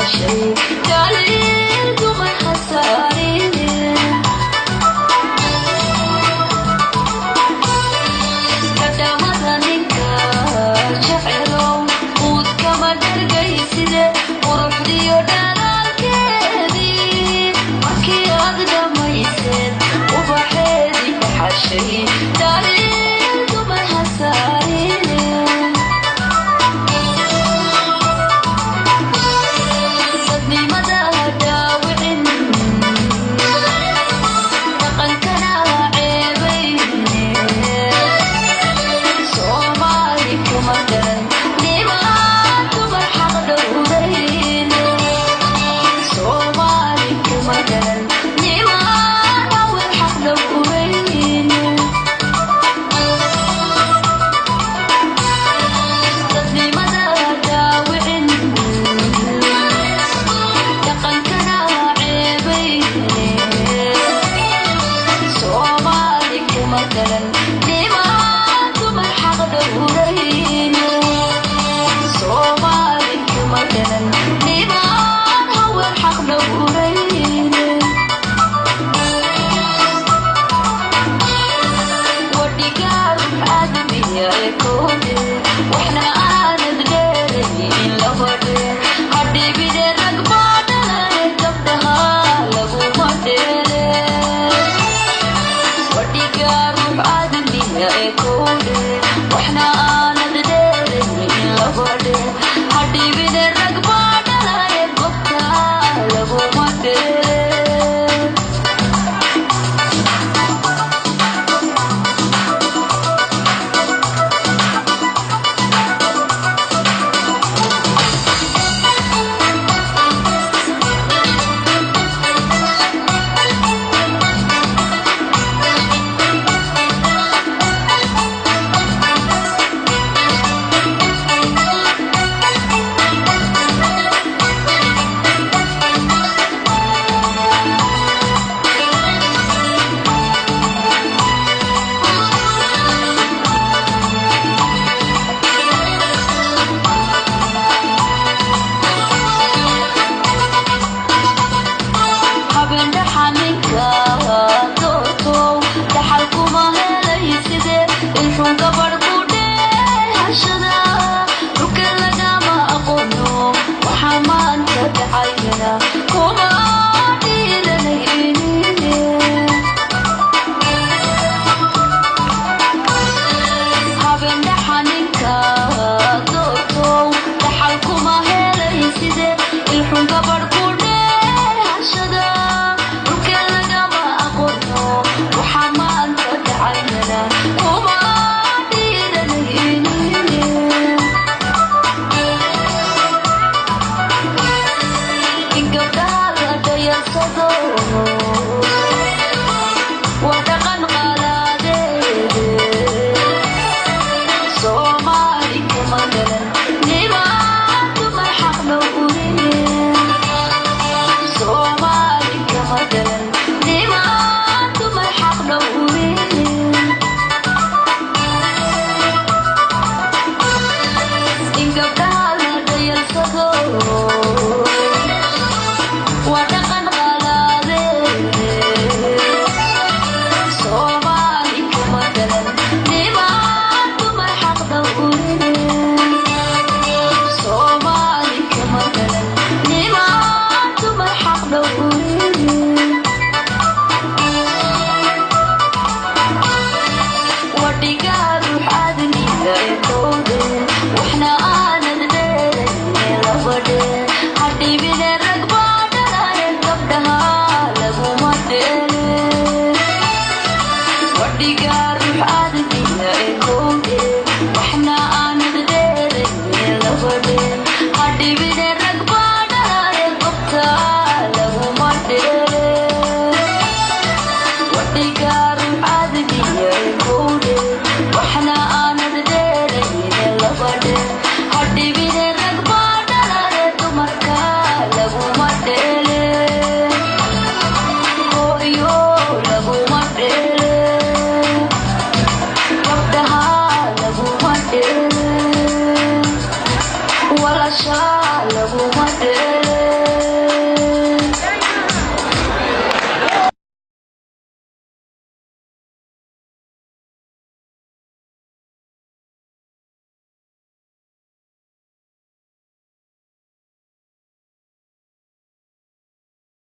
Dhaxashay dhaliil dumar khasaarine. Kadhamada ninka jecelow quudkama dhargayside, quruxdiyo dhalaalkeedii markii aad dhammayseen, ubaxeedii dhaxashay dhaliil dumar hasaarine. Dadnimada ha dhaawicin, dhaqankana ha ceebayne. Soomaali kuma daran nimaan dumar xaq dhowrayne. Soomaali kuma daran nimaan haween xaq dhowrayne. Dadnimada ha dhaawicin, dhaqankana ha ceebayne. Soomaali kuma daran nimaan dumar xaq dhowrayne. Soomaali kuma daran nimaan haween xaq dhowrayne. Wadhigaar aadamiya ekoode, waxna aanad dheerayn labadhe. Hadhibine rag baa dhalay, gabdhaha laguma dheere. Wadhigaa ruux aadamiya ekoode, waxna aanad dheerayn labadhe. Hadhibine rag baa dhalay, gobta laguma dheere. Habeen dhaxaninka doortow dhaxal kuma helayside, ilxun gabadh ku dheehashada dhulka lagama aqoono. Waxaa maanta dhacayana kuma dhiiranaynin. Habeen dhaxaninka doortow dhaxal kuma helayside, ilxun gabadh ku dheehashada dhulka lagama aqoono. Waxaa maanta dhacayana kuma dhiiranaynin. In gabdhaha la dhayarsado waa dhaqan qalaadeede. Soomaali kuma daran nimaan dumar xaq dhowrine. Soomaali kama daran nimaan dumar xaq dhowrine. In gabdhaha la dhayarsado waa dhaqan qalaadeede. Soomaali kuma daran nimaan dumar xaq dhowrine. Soomaali kama daran nimaan dumar xaq dhowrine. Wadhigaa ruux aadamiga ekoode, waxna aanad dheerayn labadhe. Hadhibine rag baa dhalay, gabdhaha laguma dheere. Wadhigaa ruux aadamiga ekoode, waxna aanad dheerayn labadhe. Hadhibine rag baa dhalay, gobta laguma dheere. Wadhigaa ruux aadamiga ekoode, waxna aanad dheerayn labadhe. Hadhibine rag baa dhalay, dumarka laguma dheere. Hooyo laguma dheere, gabdhaha laguma dheere. Walaashaa.